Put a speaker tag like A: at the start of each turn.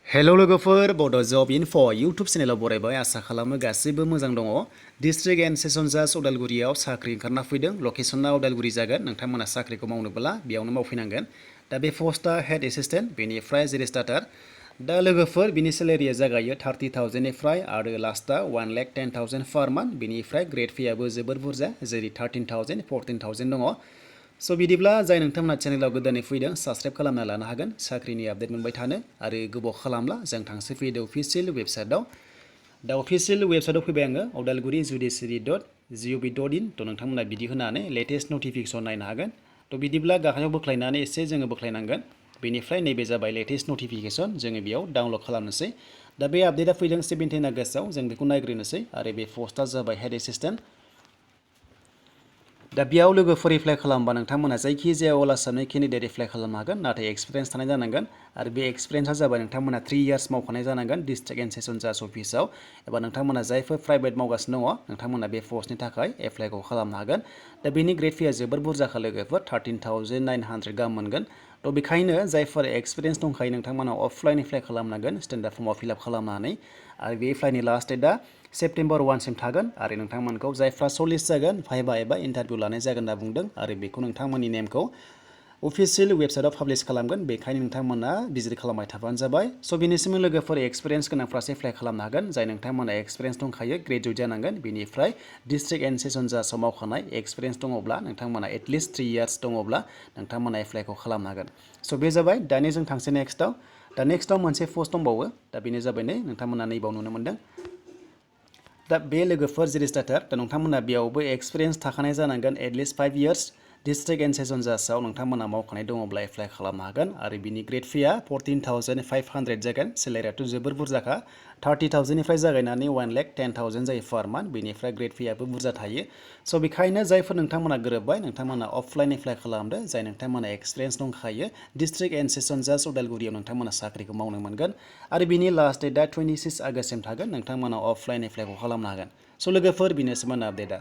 A: हेल' लोगोफोर बड' जब enough' YouTube चेनेलाव बरायबाय आसा खालामो गासैबो मोजां दङ डिस्ट्रिक्ट एन्ड सेसन जाज अदालगुरियाव साख्रि ओंखारना फैदों लकेसना अदालगुरि जागोन नोंथांमोना साख्रिखौ मावनोब्ला बेयावनो मावफैनांगोन दा बे पस्टआ हेड एसिस्टेन्ट बेनिफ्राय जेरिस्टाटर दा लोगोफोर बिनि सेलेरिया जागायो 30,000 निफ्राय आरो लास्टआ 1,10,000 पार मान्थ बेनिफ्राय ग्रेड फीआबो जोबोर बुरजा जेरै 13,000 14,000 दङ स' बिदिब्ला जाय नोंथांमोना चेनेलाव गोदानै फैदों साबस्क्राइब खालामना लानो हागोन साख्रिनि आपडेट मोनबाय थानो आरो गोबाव खालामला जों थांसै फैदो अफिसियेल वेबसाइटआव दा अफिसियेल वेबसाइटआव फैबाय आङो अदालगुरि judiciary.gov.in थ' नोंथांमोना बिदि होनानै लेटेस्ट नटिफिकेसन नायनो हागोन थ' बिदिब्ला गाहायाव बोख्लायनानै एसे जोङो बोख्लायनांगोन बेनिफ्राय नैबे जाबाय लेटेस्ट नटिफिकेसन जोङो बेयाव डाउनलड खालामनोसै दा बे आपडेटआ फैदों 17 आगस्टआव जों बेखौ नायग्रोनोसै आरो बे पस्टआ जाबाय हेड एसिस्टेन्ट दा बेयाव लोगोफोर एप्लाइ खालामबा नोंथांमोना जायखिजाया अल आसामनि केन्डिडेट एप्लाइ खालामनो हागोन नाथाय एक्सपिरियेन्स थानाय जानांगोन आरो बे एक्सपिरियेन्सआ जाबाय नोंथांमोना 3 इयार्स मावखानाय जानांगोन डिस्ट्रिक्ट एन्ड सेसन जाज अफिसाव एबा नोंथांमोना जायफोर प्राइभेट मावगासिनो दङ नोंथांमोना बे पस्टनि थाखाय एप्लाइखौ खालामनो हागोन दा बेनि ग्रेड फीआ जोबोर बुरजाखा लोगोफोर 13,900 गाहाम मोनगोन थ' बेखायनो जायफोर एक्सपिरियेन्स दंखायो नोंथांमोना अफलाइन एप्लाइ खालामनांगोन स्टेन्डार्ड फर्मआव फिलआप खालामनानै आरो बे एप्लाइनि लास्ट डेटआ सेप्तेम्बर 1 सिम थागोन आरो नोंथांमोनखौ जायफ्रा सलिस जागोन भाइभा एबा इन्टारभिउ लानाय जागोन होनना बुंदों आरो बेखौ नोंथांमोननि नेमखौ अफिसियेल वेबसाइटआव पाब्लिश खालामगोन बेखायनो नोंथांमोना भिजिट खालामबाय थाबानो जाबाय स' बेनिसिम लोगोफोर एक्सपिरियेन्स गोनांफ्रासो एप्लाइ खालामनो हागोन जाय नोंथांमोना एक्सपिरियेन्स दंखायो ग्रेजुवेट जानांगोन बेनिफ्राय डिस्ट्रिक्ट एन्ड सेसन जाजाव मावखानाय एक्सपिरियेन्स दङब्ला नोंथांमोना एटलिस्ट 3 इयार्स दङब्ला नोंथांमोना एप्लाइखौ खालामनो हागोन स' बे जाबाय दानि जों थांसै नेक्स्टआव दा नेक्स्टआव मोनसे पस्ट दंबावो दा बेनो जाबाय नै नोंथांमोना नैबाव नुनो मोन्दों दा बे लोगोफोर जेरिस्टाटार दा नोंथांमोना बेयावबो एक्सपिरियेन्स थाखानाय जानांगोन at least 5 years district and session जाजाव नोंथांमोना मावखानाय दङब्ला एप्लाइ खालामनो हागोन आरो बिनि ग्रेड फीआ 14,500 जागोन सेलेरियाथ' जोबोर बुरजाखा 30,000 निफ्राय जागायनानै 1,10,000 जायो पार मान्थ बेनिफ्राय ग्रेड फीआबो बुरजा थायो स' बेखायनो जायफोर नोंथांमोना गोरोबबाय नोंथांमोना अफलाइन एप्लाइ खालामदो जाय नोंथांमोना एक्सपिरियेन्स दंखायो डिस्ट्रिक्ट एन्ड सेसन जाज अदालगुरियाव नोंथांमोना साख्रिखौ मावनो मोनगोन आरो बिनि लास्ट डेटआ 26 आगस्तसिम थागोन नोंथांमोना अफलाइन एप्लाइखौ खालामनो हागोन स' लोगोफोर बेनोसैमोन आपडेटआ